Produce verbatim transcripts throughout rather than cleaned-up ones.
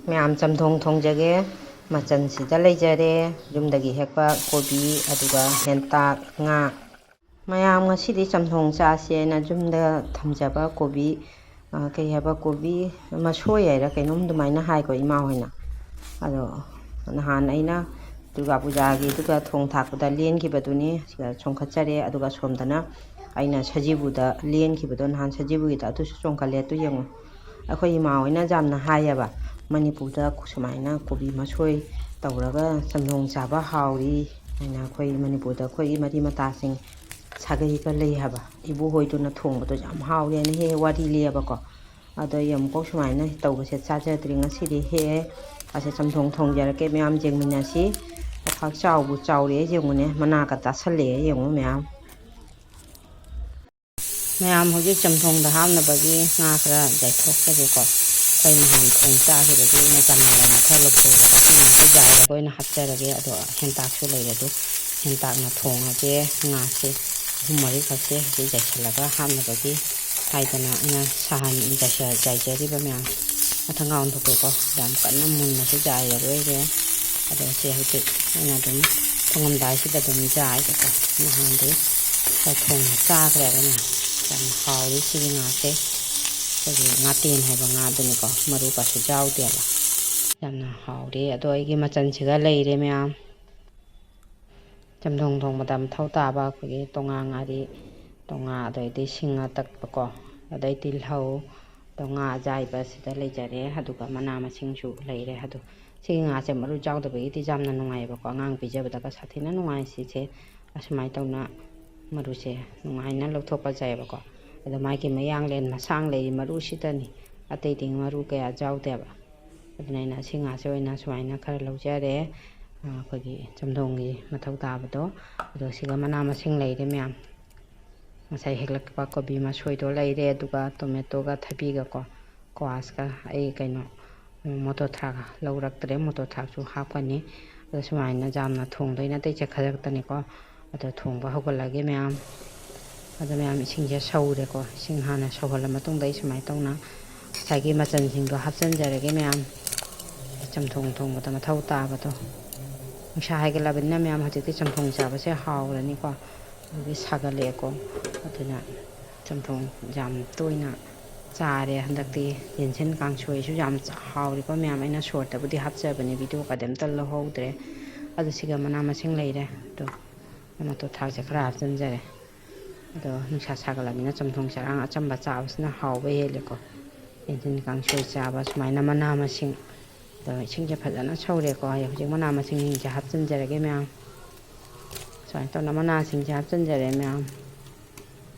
ꯃꯌꯥꯝ, ꯆꯝꯊꯣꯡ ꯊꯣꯡꯖꯒꯦ꯫ ꯃꯆꯜꯁꯤꯗ ꯂꯩꯖꯔꯦ: ꯌꯨꯝꯗꯒꯤ ꯍꯦꯛꯄ ꯀꯣꯕꯤ, ꯑꯗꯨꯒ ꯍꯦꯟꯇꯥꯛ, ꯉꯥ꯫ ꯃꯌꯥꯝ, ꯉꯁꯤꯗꯤ ꯆꯝꯊꯣꯡ ꯆꯥꯁꯦꯅ ꯌꯨꯝꯗ ꯊꯝꯖꯕ ꯀꯣꯕꯤ, ꯑ, ꯀꯩ ꯍꯥꯏꯕ, ꯀꯣꯕꯤ ꯃꯁꯣꯏ ꯍꯥꯏꯔ ꯀꯩꯅꯣꯝ ꯑꯗꯨꯃꯥꯏꯅ ꯍꯥꯏꯀꯣ ꯏꯃꯥ ꯍꯣꯏꯅ꯫ ꯑꯗꯣ ꯅꯍꯥꯟ ꯑꯩꯅ ꯗꯨꯔꯒꯥ ꯄꯨꯖꯥꯒꯤꯗꯨꯒ ꯊꯣꯡ ꯊꯥꯛꯄꯗ ꯂꯦꯟꯈꯤꯕꯗꯨꯅꯤ ꯁꯤꯗ ꯆꯣꯡꯈꯠꯆꯔꯦ꯫ ꯑꯗꯨꯒ ꯁꯣꯝꯗꯅ ꯑꯩꯅ ꯁꯖꯤꯕꯨꯗ ꯂꯦꯟꯈꯤꯕꯗꯣ, ꯅꯍꯥꯟ ꯁꯖꯤꯕꯨꯒꯤꯗ, ꯑꯗꯨꯁꯨ ꯆꯣꯡꯈꯠꯂꯦ꯫ ꯑꯗꯨ ꯌꯦꯡꯉꯨ, ꯑꯩꯈꯣꯏ ꯏꯃꯥ ꯍꯣꯏꯅ ꯌꯥꯝꯅ ꯍꯥꯏꯌꯦꯕ, "ꯃꯅꯤꯄꯨꯔꯗ ꯁꯨꯃꯥꯏꯅ ꯀꯣꯕꯤ ꯃꯁꯣꯏ ꯇꯧꯔꯒ ꯆꯝꯊꯣꯡ ꯆꯥꯕ ꯍꯥꯎꯔꯤ" ꯍꯥꯏꯅ꯫ ꯑꯩꯈꯣꯏ ꯃꯅꯤꯄꯨꯔꯗ ꯑꯩꯈꯣꯏꯒꯤ ꯃꯔꯤ ꯃꯇꯥꯁꯤꯡ ꯁꯥꯒꯩꯒ ꯂꯩ ꯍꯥꯏꯕ꯫ ꯏꯕꯣꯍꯣꯏꯗꯨꯅ ꯊꯣꯡꯕꯗꯣ ꯌꯥꯝ ꯍꯥꯎꯔꯦꯅ ꯍꯦꯛ ꯍꯦꯛ ꯋꯥꯔꯤ ꯂꯤꯌꯦꯕꯀꯣ꯫ ꯑꯗꯣ ꯑꯩ ꯑꯃꯨꯛꯐꯥꯎ ꯁꯨꯃꯥꯏꯅ ꯇꯧꯕꯁꯦ ꯆꯥꯖꯗ꯭ꯔꯤ꯫ ꯉꯁꯤꯗꯤ ꯍꯦꯛꯑꯦ꯫ ꯑꯁꯦ ꯆꯝꯊꯣꯡ ꯊꯣꯡꯖꯔꯛꯀꯦ ꯃꯌꯥꯝ, ꯌꯦꯡꯃꯤꯟꯅꯁꯤ꯫ ꯄꯥꯛ ꯆꯥꯎꯕꯨ ꯆꯥꯎꯔꯦ ꯌꯦꯡꯉꯨꯅꯦ, ꯃꯅꯥꯒ ꯇꯥꯁꯜꯂꯛꯑꯦ ꯌꯦꯡꯉꯨ ꯃꯌꯥꯝ꯫ ꯃꯌꯥꯝ, ꯍꯧꯖꯤꯛ ꯆꯝꯊꯣꯡꯗ ꯍꯥꯞꯅꯕꯒꯤ ꯉꯥ ꯈꯔ ꯌꯥꯏꯊꯣꯛꯆꯒꯦꯀꯣ꯫ ꯑꯩꯈꯣꯏ ꯅꯍꯥꯟ ꯊꯣꯡ ꯆꯥꯈꯤꯕꯒꯤ ꯃꯆꯜ ꯃꯌꯥꯝ ꯈꯔ ꯂꯧꯊꯣꯛꯑꯦ꯫ ꯉꯥꯁꯦ ꯌꯥꯏꯔꯒ ꯑꯣꯏꯅ ꯍꯥꯞꯆꯔꯒꯦ꯫ ꯑꯗꯣ ꯍꯦꯟꯇꯥꯛꯁꯨ ꯂꯩꯔꯦ꯫ ꯑꯗꯨ ꯍꯦꯟꯇꯥꯛꯅ ꯊꯣꯡꯉꯒꯦ꯫ ꯉꯥꯁꯦ ꯑꯍꯨꯝ ꯃꯔꯤꯈꯛꯁꯦ ꯍꯧꯖꯤꯛ ꯌꯥꯏꯁꯜꯂꯒ ꯍꯥꯞꯅꯕꯒꯤ ꯍꯥꯏꯗꯅ ꯑꯩꯅ ꯁꯥꯍꯟ-, ꯌꯥꯏꯁ-, ꯌꯥꯏꯖꯔꯤꯕ ꯃꯌꯥꯝ꯫ ꯃꯊꯪ ꯑꯣꯟꯊꯣꯛꯀꯦꯀꯣ꯫ ꯌꯥꯝ ꯀꯟꯅ ꯃꯨꯟꯅꯁꯨ ꯌꯥꯏꯔꯔꯣꯏꯒꯦ꯫ ꯑꯗꯣ ꯁꯤ ꯍꯧꯖꯤꯛ ꯑꯩꯅ ꯑꯗꯨꯝ ꯊꯣꯡꯉꯝꯗꯥꯏꯁꯤꯗ ꯑꯗꯨꯝ ꯌꯥꯏꯕꯀꯣ꯫ ꯅꯍꯥꯟꯗꯤ ꯊꯣꯡꯅ ꯆꯥꯈ꯭ꯔꯦꯕ ꯃꯌꯥꯝ꯫ ꯌꯥꯝ ꯍꯥꯎꯔꯤ ꯁꯤꯒꯤ ꯉꯥꯁꯦ꯫ ꯑꯩꯈꯣꯏꯒꯤ ꯉꯥꯇꯦꯟ ꯍꯥꯏꯕ ꯉꯥꯗꯨꯅꯤꯀꯣ, ꯃꯔꯨ ꯀꯩꯁꯨ ꯌꯥꯎꯗꯦꯕ꯫ ꯌꯥꯝꯅ ꯍꯥꯎꯔꯤ꯫ ꯑꯗꯣ ꯑꯩꯒꯤ ꯃꯆꯜꯁꯤꯒ ꯂꯩꯔꯦ ꯃꯌꯥꯝ꯫ ꯆꯝꯊꯣꯡ ꯊꯣꯡꯕꯗ ꯃꯊꯧ ꯇꯥꯕ ꯑꯩꯈꯣꯏꯒꯤ ꯇꯣꯉꯥ ꯉꯥꯔꯤ, ꯇꯣꯉꯥ, ꯑꯗꯩꯗꯤ ꯁꯤꯡ ꯑꯇꯛꯄꯀꯣ, ꯑꯗꯩ ꯇꯤꯜꯍꯧ, ꯑꯗꯣ ꯉꯥ ꯑꯖꯥꯏꯕ ꯁꯤꯗ ꯂꯩꯖꯔꯦ, ꯑꯗꯨꯒ ꯃꯅꯥ ꯃꯁꯤꯡꯁꯨ ꯂꯩꯔꯦ꯫ ꯑꯗꯣ ꯁꯤꯒꯤ ꯉꯥꯁꯦ ꯃꯔꯨ ꯌꯥꯎꯗꯕꯒꯤꯗꯤ ꯌꯥꯝꯅ ꯅꯨꯡꯉꯥꯏꯌꯦꯕꯀꯣ, ꯑꯉꯥꯡ ꯄꯤꯖꯕꯗꯒ ꯁꯥꯊꯤꯅ ꯅꯨꯡꯉꯥꯏ ꯁꯤꯁꯦ꯫ ꯑꯁꯨꯃꯥꯏꯅ ꯇꯧꯅ ꯃꯔꯨꯁꯦ ꯅꯨꯡꯉꯥꯏꯅ ꯂꯧꯊꯣꯛꯄ ꯌꯥꯏꯌꯦꯕꯀꯣ꯫ ꯑꯗꯣ ꯃꯥꯒꯤ ꯃꯌꯥꯡꯂꯦꯟ ꯃꯁꯥꯡ ꯂꯩꯔꯤ ꯃꯔꯨꯁꯤꯗꯅꯤ, ꯑꯇꯩꯗꯤ ꯃꯔꯨ ꯀꯌꯥ ꯌꯥꯎꯗꯦꯕ꯫ ꯑꯗꯨꯅ ꯑꯩꯅ ꯑꯁꯤ ꯉꯥꯁꯦ ꯑꯣꯏꯅ ꯁꯨꯃꯥꯏꯅ ꯈꯔ ꯂꯧꯖꯔꯦ, ꯑꯩꯈꯣꯏꯒꯤ ꯆꯝꯊꯣꯡꯒꯤ ꯃꯊꯧ ꯇꯥꯕꯗꯣ꯫ ꯑꯗꯣ ꯁꯤꯒ ꯃꯅꯥ ꯃꯁꯤꯡ ꯂꯩꯔꯦ ꯃꯌꯥꯝ꯫ ꯉꯁꯥꯏ ꯍꯦꯛꯂꯛꯄ ꯀꯣꯕꯤ ꯃꯁꯣꯏꯗꯣ ꯂꯩꯔꯦ, ꯑꯗꯨꯒ ꯇꯣꯃꯦꯇꯣꯒ ꯊꯕꯤꯒꯀꯣ, ꯀ꯭ꯋꯥꯁꯀ꯫ ꯑꯩ ꯀꯩꯅꯣ, ꯃꯣꯇꯣꯔ ꯊ꯭ꯔꯥꯛ ꯂꯧꯔꯛꯇ꯭ꯔꯦ, ꯃꯣꯇꯣꯔ ꯊ꯭ꯔꯥꯛꯁꯨ ꯍꯥꯞꯀꯅꯤ꯫ ꯑꯗꯣ ꯁꯨꯃꯥꯏꯅ ꯌꯥꯝꯅ ꯊꯣꯡꯗꯣꯏ ꯅꯠꯇꯦ, ꯏꯆꯦ, ꯈꯖꯤꯛꯇꯅꯤꯀꯣ꯫ ꯑꯗꯣ ꯊꯣꯡꯕ ꯍꯧꯒꯠꯂꯒꯦ ꯃꯌꯥꯝ꯫ ꯑꯗꯣ ꯃꯌꯥꯝ, ꯏꯁꯤꯡꯁꯦ ꯁꯧꯔꯦꯀꯣ꯫ ꯏꯁꯤꯡ ꯍꯥꯟꯅ ꯁꯧꯍꯜꯂ ꯃꯇꯨꯡꯗ ꯑꯩ ꯁꯨꯃꯥꯏꯅ ꯇꯧꯅ ꯉꯁꯥꯏꯒꯤ ꯃꯆꯜꯁꯤꯡꯗꯣ ꯍꯥꯞꯆꯤꯟꯖꯔꯒꯦ ꯃꯌꯥꯝ꯫ ꯆꯝꯊꯣꯡ ꯊꯣꯡꯕꯗ ꯃꯊꯧ ꯇꯥꯕꯗꯣ꯫ ꯅꯨꯡꯁꯥ ꯍꯥꯏꯒꯠꯂꯕꯅꯤꯅ ꯃꯌꯥꯝ ꯍꯧꯖꯤꯛꯇꯤ ꯆꯝꯊꯣꯡ ꯆꯥꯕꯁꯦ ꯍꯥꯎꯔꯅꯤꯀꯣ꯫ ꯑꯗꯨꯗꯤ ꯁꯥꯒꯠꯂꯛꯑꯦꯀꯣ꯫ ꯑꯗꯨꯅ ꯆꯝꯊꯣꯡ ꯌꯥꯝ ꯇꯣꯏꯅ ꯆꯥꯔꯦ ꯍꯟꯗꯛꯇꯤ꯫ ꯌꯦꯟꯁꯤꯟ ꯀꯥꯡꯁꯣꯏꯁꯨ ꯌꯥꯝ ꯆ-, ꯍꯥꯎꯔꯤꯀꯣ ꯃꯌꯥꯝ꯫ ꯑꯩꯅ ꯁꯣꯔꯠꯇꯕꯨꯗꯤ ꯍꯥꯞꯆꯕꯅꯦ, ꯚꯤꯗꯤꯑꯣꯒꯗꯤ ꯑꯝꯇ ꯂꯧꯍꯧꯗ꯭ꯔꯦ꯫ ꯑꯗꯨ ꯁꯤꯒ ꯃꯅꯥ ꯃꯁꯤꯡ ꯂꯩꯔꯦ꯫ ꯑꯗꯣ ꯃꯇꯣ ꯊꯥꯛꯁꯦ ꯈꯔ ꯍꯥꯞꯆꯤꯟꯖꯔꯦ꯫ ꯑꯗꯣ ꯅꯨꯡꯁꯥ ꯁꯥꯒꯠꯂꯕꯅꯤꯅ ꯆꯝꯊꯣꯡ ꯆꯔꯥꯡ ꯑꯆꯝꯕ ꯆꯥꯕꯁꯤꯅ ꯍꯥꯎꯕ ꯍꯦꯜꯂꯦꯀꯣ꯫ ꯌꯦꯟꯁꯤꯟ ꯀꯥꯡꯁꯣꯏ ꯆꯥꯕ ꯁꯨꯃꯥꯏꯅ ꯃꯅꯥ ꯃꯁꯤꯡ꯫ ꯑꯗꯣ ꯏꯁꯤꯡꯁꯦ ꯐꯖꯅ ꯁꯧꯔꯦꯀꯣ꯫ ꯑꯩ ꯍꯧꯖꯤꯛ ꯃꯅꯥ ꯃꯁꯤꯡꯁꯤꯡꯁꯦ ꯍꯥꯞꯆꯤꯟꯖꯔꯒꯦ ꯃꯌꯥꯝ꯫ ꯁꯨꯃꯥꯏꯅ ꯇꯧꯅ ꯃꯅꯥꯁꯤꯡꯁꯦ ꯍꯥꯞꯆꯤꯟꯖꯔꯦ ꯃꯌꯥꯝ꯫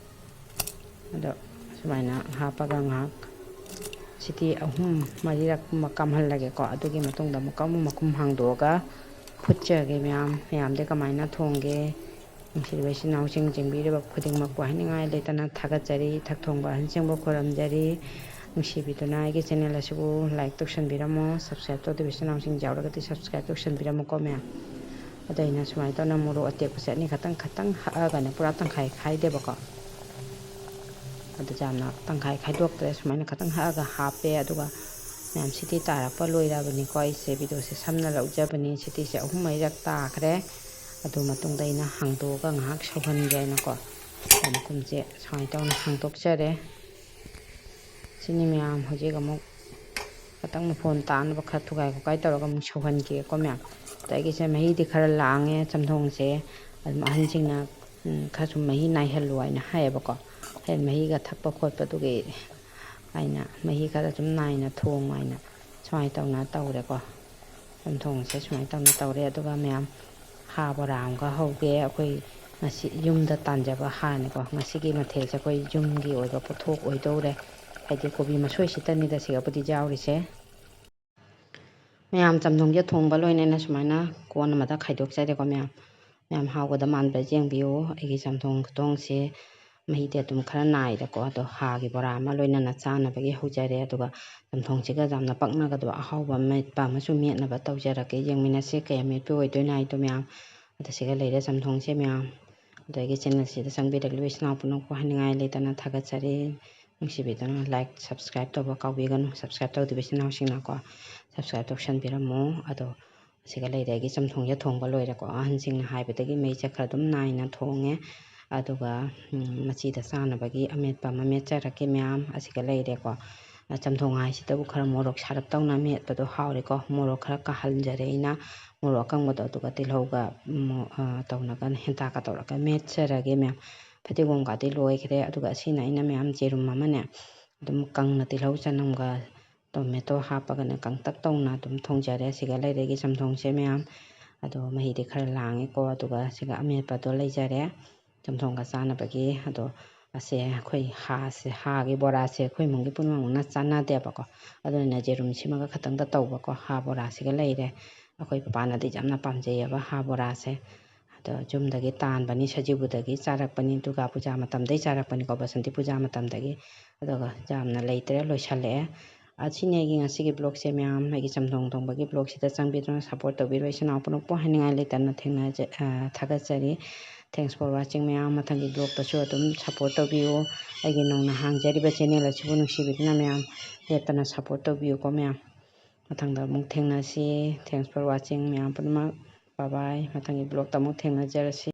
ꯑꯗꯣ ꯁꯨꯃꯥꯏꯅ ꯍꯥꯞꯄꯒ ꯉꯥꯏꯍꯥꯛ ꯁꯤꯇꯤ ꯑꯍꯨꯝ ꯃꯔꯤꯔꯛ ꯀꯨꯝꯕ ꯀꯥꯝꯍꯜꯂꯒꯦꯀꯣ꯫ ꯑꯗꯨꯒꯤ ꯃꯇꯨꯡꯗ ꯑꯃꯨꯛꯀ ꯑꯃꯨꯛ ꯃꯈꯨꯝ ꯍꯥꯡꯗꯣꯛꯑꯒ ꯐꯨꯠꯆꯒꯦ ꯃꯌꯥꯝ꯫ ꯃꯌꯥꯝꯗꯤ ꯀꯃꯥꯏꯅ ꯊꯣꯡꯒꯦ? ꯅꯨꯡꯁꯤꯔꯤꯕ ꯏꯆꯤꯟ ꯏꯅꯥꯎꯁꯤꯡ, ꯌꯦꯡꯕꯤꯔꯤꯕ ꯈꯨꯗꯤꯡꯃꯛꯄꯨ ꯍꯥꯏꯅꯤꯡꯉꯥꯏ ꯂꯩꯇꯅ ꯊꯥꯒꯠꯆꯔꯤ꯫ ꯏꯊꯛ ꯊꯣꯡꯕ ꯑꯍꯟꯁꯤꯡꯕꯨ ꯈꯨꯔꯨꯝꯖꯔꯤ꯫ ꯅꯨꯡꯁꯤꯕꯤꯗꯨꯅ ꯑꯩꯒꯤ ꯆꯦꯅꯦꯜ ꯑꯁꯤꯕꯨ ꯂꯥꯏꯛ ꯇꯧꯁꯟꯕꯤꯔꯝꯃꯣ, ꯁꯕꯁꯀ꯭ꯔꯥꯏꯕ ꯇꯧꯗꯕ ꯏꯆꯤꯟ ꯏꯅꯥꯎꯁꯤꯡ ꯌꯥꯎꯔꯒꯗꯤ ꯁꯕꯁꯀ꯭ꯔꯥꯏꯕ ꯇꯧꯁꯟꯕꯤꯔꯝꯃꯨꯀꯣ ꯃꯌꯥꯝ꯫ ꯑꯗꯣ ꯑꯩꯅ ꯁꯨꯃꯥꯏꯅ ꯇꯧꯅ ꯃꯣꯔꯣꯛ ꯑꯇꯦꯛꯄꯁꯦ ꯑꯅꯤꯈꯛꯇꯪ ꯈꯛꯇꯪ ꯍꯛꯑꯒꯅꯦ, ꯄꯨꯔꯥ ꯇꯪꯈꯥꯏ ꯈꯥꯏꯗꯦꯕꯀꯣ꯫ ꯑꯗꯨ ꯌꯥꯝꯅ ꯇꯪꯈꯥꯏ ꯈꯥꯏꯗꯣꯛꯇ꯭ꯔꯦ, ꯁꯨꯃꯥꯏꯅ ꯈꯛꯇꯪ ꯍꯛꯑꯒ ꯍꯥꯞꯄꯦ꯫ ꯑꯗꯨꯒ ꯃꯌꯥꯝ ꯁꯤꯇꯤ ꯇꯥꯔꯛꯄ ꯂꯣꯏꯔꯕꯅꯤꯀꯣ꯫ ꯑꯩꯁꯦ ꯚꯤꯗꯤꯑꯣꯁꯦ ꯁꯝꯅ ꯂꯧꯖꯕꯅꯤ꯫ ꯁꯤꯇꯤꯁꯦ ꯑꯍꯨꯝ ꯃꯔꯤꯔꯛ ꯇꯥꯈ꯭ꯔꯦ꯫ ꯑꯗꯨ ꯃꯇꯨꯡꯗ ꯑꯩꯅ ꯍꯥꯡꯗꯣꯛꯑꯒ ꯉꯥꯏꯍꯥꯛ ꯁꯧꯍꯟꯒꯦ ꯍꯥꯏꯅꯀꯣ꯫ ꯃꯈꯨꯝꯁꯦ ꯁꯨꯃꯥꯏꯅ ꯇꯧꯅ ꯍꯥꯡꯗꯣꯛꯆꯔꯦ꯫ ꯁꯤꯅꯤ ꯃꯌꯥꯝ, ꯍꯧꯖꯤꯛ ꯑꯃꯨꯛ ꯈꯤꯇꯪ ꯃꯐꯣꯟ ꯇꯥꯅꯕ ꯈꯔ ꯊꯨꯒꯥꯏ ꯈꯣꯠꯀꯥꯏ ꯇꯧꯔꯒ ꯑꯃꯨꯛ ꯁꯧꯍꯟꯒꯦꯀꯣ ꯃꯌꯥꯝ꯫ ꯑꯗꯣ ꯑꯩꯒꯤꯁꯦ ꯃꯍꯤꯗꯤ ꯈꯔ ꯂꯥꯡꯉꯦ ꯆꯝꯊꯣꯡꯁꯦ꯫ ꯑꯗꯨꯝ ꯑꯍꯟꯁꯤꯡꯅ, ꯎꯝ, ꯈꯔ ꯁꯨꯝ ꯃꯍꯤ ꯅꯥꯏꯍꯜꯂꯨ ꯍꯥꯏꯅ ꯍꯥꯏꯌꯦꯕꯀꯣ꯫ ꯍꯥꯏꯗꯤ ꯃꯍꯤꯒ ꯊꯛꯄ ꯈꯣꯠꯄꯗꯨꯒꯤ ꯑꯩꯅ ꯃꯍꯤ ꯈꯔ ꯁꯨꯝ ꯅꯥꯏꯅ ꯊꯣꯡꯉꯨ ꯍꯥꯏꯅ ꯁꯨꯃꯥꯏꯅ ꯇꯧꯅ ꯇꯧꯔꯦꯀꯣ꯫ ꯆꯝꯊꯣꯡꯁꯦ ꯁꯨꯃꯥꯏꯅ ꯇꯧꯅ ꯇꯧꯔꯦ꯫ ꯑꯗꯨꯒ ꯃꯌꯥꯝ ꯍꯥ ꯕꯣꯔꯥ ꯑꯃꯒ ꯍꯧꯒꯦ꯫ ꯑꯩꯈꯣꯏ ꯉꯁꯤ ꯌꯨꯝꯗ ꯇꯥꯟꯖꯕ ꯍꯥꯅꯤꯀꯣ꯫ ꯉꯁꯤꯒꯤ ꯃꯊꯦꯜꯁꯦ ꯑꯩꯈꯣꯏ ꯌꯨꯝꯒꯤ ꯑꯣꯏꯕ ꯄꯣꯠꯊꯣꯛ ꯑꯣꯏꯗꯧꯔꯦ꯫ ꯍꯥꯏꯗꯤ ꯀꯣꯕꯤ ꯃꯁꯣꯏ ꯁꯤꯇꯅꯤꯗ ꯁꯤꯒꯕꯨꯗꯤ ꯌꯥꯎꯔꯤꯁꯦ꯫ ꯃꯌꯥꯝ ꯆꯝꯊꯣꯡꯁꯦ ꯊꯣꯡꯕ ꯂꯣꯏꯅꯅ ꯁꯨꯃꯥꯏꯅ ꯀꯣꯟ ꯑꯃꯗ ꯈꯥꯏꯗꯣꯛꯆꯔꯦꯀꯣ ꯃꯌꯥꯝ꯫ ꯃꯌꯥꯝ ꯍꯥꯎꯒꯗ ꯃꯥꯟꯕ꯭ꯔꯥ ꯌꯦꯡꯕꯤꯌꯨ꯫ ꯑꯩꯒꯤ ꯆꯝꯊꯣꯡ ꯈꯨꯊꯣꯡꯁꯦ ꯃꯍꯤꯗꯤ ꯑꯗꯨꯝ ꯈꯔ ꯅꯥꯏꯗꯀꯣ꯫ ꯑꯗꯣ ꯍꯥꯒꯤ ꯕꯣꯔꯥ ꯑꯃ ꯂꯣꯏꯅꯅ ꯆꯥꯅꯕꯒꯤ ꯍꯧꯖꯔꯦ꯫ ꯑꯗꯨꯒ ꯆꯝꯊꯣꯡꯁꯤꯒ ꯌꯥꯝꯅ ꯄꯛꯅꯒꯗꯕ ꯑꯍꯥꯎꯕ ꯑꯃꯦꯠꯄ ꯑꯃꯁꯨ ꯃꯦꯠꯅꯕ ꯇꯧꯖꯔꯛꯀꯦ꯫ ꯌꯦꯡꯃꯤꯟꯅꯁꯤ ꯀꯩ ꯑꯃꯦꯠꯄ ꯑꯣꯏꯗꯣꯏꯅꯣ ꯍꯥꯏꯗꯣ ꯃꯌꯥꯝ꯫ ꯑꯗꯣ ꯁꯤꯒ ꯂꯩꯔꯦ ꯆꯝꯊꯣꯡꯁꯦ ꯃꯌꯥꯝ꯫ ꯑꯗꯣ ꯑꯩꯒꯤ ꯆꯦꯅꯦꯜꯁꯤꯗ ꯆꯪꯕꯤꯔꯛꯂꯤꯕ ꯏꯆꯤꯟ ꯏꯅꯥꯎ ꯄꯨꯝꯅꯃꯛꯄꯨ ꯍꯥꯏꯅꯤꯡꯉꯥꯏ ꯂꯩꯇꯅ ꯊꯥꯒꯠꯆꯔꯤ꯫ ꯅꯨꯡꯁꯤꯕꯤꯗꯨꯅ like, subscribe ꯇꯧꯕ ꯀꯥꯎꯕꯤꯒꯅꯨ꯫ Subscribe ꯇꯧꯗ꯭ꯔꯤꯕ ꯏꯆꯤꯟ ꯏꯅꯥꯎꯁꯤꯡꯅꯀꯣ, subscribe ꯇꯧꯁꯟꯕꯤꯔꯝꯃꯨ꯫ ꯑꯗꯣ ꯑꯁꯤꯒ ꯂꯩꯔꯦ ꯑꯩꯒꯤ ꯆꯝꯊꯣꯡꯁꯦ ꯊꯣꯡꯕ ꯂꯣꯏꯔꯦꯀꯣ꯫ ꯑꯍꯟꯁꯤꯡꯅ ꯍꯥꯏꯕꯗꯒꯤ ꯃꯩꯁꯦ ꯈꯔ ꯑꯗꯨꯝ ꯅꯥꯏꯅ ꯊꯣꯡꯉꯦ꯫ ꯑꯗꯨꯒ, ꯎꯝ, ꯃꯆꯤꯗ ꯆꯥꯅꯕꯒꯤ ꯑꯃꯦꯠꯄ ꯑꯃ ꯃꯦꯠꯆꯔꯛꯀꯦ ꯃꯌꯥꯝ꯫ ꯑꯁꯤꯒ ꯂꯩꯔꯦꯀꯣ꯫ ꯑ, ꯆꯝꯊꯣꯡ ꯍꯥꯏꯁꯤꯗꯕꯨ ꯈꯔ ꯃꯣꯔꯣꯛ ꯁꯥꯔꯞ ꯇꯧꯅ ꯃꯦꯠꯄꯗꯣ ꯍꯥꯎꯔꯦꯀꯣ꯫ ꯃꯣꯔꯣꯛ ꯈꯔ ꯀꯥꯍꯟꯖꯔꯦ ꯑꯩꯅ꯫ ꯃꯣꯔꯣꯛ ꯑꯀꯪꯕꯗꯣ ꯑꯗꯨꯒ ꯇꯤꯜꯍꯧꯒ, ꯃꯣ-, ꯑ, ꯇꯧꯅꯒ ꯍꯦꯟꯇꯥꯛꯀ ꯇꯧꯔꯒ ꯃꯦꯠꯆꯔꯒꯦ ꯃꯌꯥꯝ꯫ ꯐꯗꯤꯒꯣꯝꯒꯗꯤ ꯂꯣꯏꯈ꯭ꯔꯦ꯫ ꯑꯗꯨꯒ ꯑꯁꯤꯅ ꯑꯩꯅ ꯃꯌꯥꯝ ꯖꯦꯔꯨꯝ ꯑꯃꯅꯦ ꯑꯗꯨꯝ ꯀꯪꯅ ꯇꯤꯜꯍꯧ ꯆꯅꯝꯒ tomato ꯍꯥꯞꯄꯒꯅꯦ ꯀꯪꯇꯛ ꯇꯧꯅ ꯑꯗꯨꯝ ꯊꯣꯡꯖꯔꯦ꯫ ꯁꯤꯒ ꯂꯩꯔꯦ ꯑꯩꯒꯤ ꯆꯝꯊꯣꯡꯁꯦ ꯃꯌꯥꯝ꯫ ꯑꯗꯣ ꯃꯍꯤꯗꯤ ꯈꯔ ꯂꯥꯡꯉꯦꯀꯣ꯫ ꯑꯗꯨꯒ ꯁꯤꯒ ꯑꯃꯦꯠꯄꯗꯣ ꯂꯩꯖꯔꯦ ꯆꯝꯊꯣꯡꯒ ꯆꯥꯅꯕꯒꯤ꯫ ꯑꯗꯣ ꯑꯁꯦ ꯑꯩꯈꯣꯏ ꯍꯥꯁꯦ, ꯍꯥꯒꯤ ꯕꯣꯔꯥꯁꯦ ꯑꯩꯈꯣꯏ ꯏꯃꯨꯡꯒꯤ ꯄꯨꯝꯅꯃꯛꯅ ꯆꯥꯟꯅꯗꯦꯕꯀꯣ꯫ ꯑꯗꯨꯅ ꯖꯦꯔꯨꯝꯁꯤꯃꯒ ꯈꯛꯇꯪꯗ ꯇꯧꯕꯀꯣ ꯍꯥ ꯕꯣꯔꯥꯁꯤꯒ ꯂꯩꯔꯦ꯫ ꯑꯩꯈꯣꯏ ꯄꯄꯥꯅꯗꯤ ꯌꯥꯝꯅ ꯄꯥꯝꯖꯩꯑꯕ ꯍꯥ ꯕꯣꯔꯥꯁꯦ꯫ ꯑꯗꯣ ꯌꯨꯝꯗꯒꯤ ꯇꯥꯟꯕꯅꯤ, ꯁꯖꯤꯕꯨꯗꯒꯤ ꯆꯥꯔꯛꯄꯅꯤ, ꯗꯨꯔꯒꯥ ꯄꯨꯖꯥ ꯃꯇꯝꯗꯒꯤ ꯆꯥꯔꯛꯄꯅꯤꯀꯣ, ꯕꯁꯟꯇꯤ ꯄꯨꯖꯥ ꯃꯇꯝꯗꯒꯤ꯫ ꯑꯗꯨꯒ ꯌꯥꯝꯅ ꯂꯩꯇ꯭ꯔꯦ, ꯂꯣꯏꯁꯜꯂꯛꯑꯦ꯫ ꯑꯁꯤꯅꯤ ꯑꯩꯒꯤ ꯉꯁꯤꯒꯤ vlogꯁꯦ ꯃꯌꯥꯝ꯫ ꯑꯩꯒꯤ ꯆꯝꯊꯣꯡ ꯊꯣꯡꯕꯒꯤ vlogꯁꯤꯗ ꯆꯪꯕꯤꯗꯨꯅ support ꯇꯧꯕꯤꯔꯣ꯫ ꯏꯆꯤꯟ ꯏꯅꯥꯎ ꯄꯨꯝꯅꯃꯛꯄꯨ ꯍꯥꯏꯅꯤꯡꯉꯥꯏ ꯂꯩꯇꯅ ꯊꯦꯡꯅꯖ-, ꯑ, ꯊꯥꯒꯠꯆꯔꯤ꯫ Thanks for watching ꯃꯌꯥꯝ꯫ ꯃꯊꯪꯒꯤ vlogꯇꯁꯨ ꯑꯗꯨꯝ support ꯇꯧꯕꯤꯌꯨ꯫ ꯑꯩꯒꯤ ꯅꯧꯅ ꯍꯥꯡꯖꯔꯤꯕ channel ꯑꯁꯤꯕꯨ ꯅꯨꯡꯁꯤꯕꯤꯗꯨꯅ ꯃꯌꯥꯝ ꯂꯦꯞꯇꯅ support ꯇꯧꯕꯤꯌꯨꯀꯣ ꯃꯌꯥꯝ꯫ ꯃꯊꯪꯗ ꯑꯃꯨꯛ ꯊꯦꯡꯅꯁꯤ꯫ Thanks for watching ꯃꯌꯥꯝ ꯄꯨꯝꯅꯃꯛ꯫ Bye bye꯫ ꯃꯊꯪꯒꯤ vlogꯇ ꯑꯃꯨꯛ ꯊꯦꯡꯅꯖꯔꯁꯤ꯫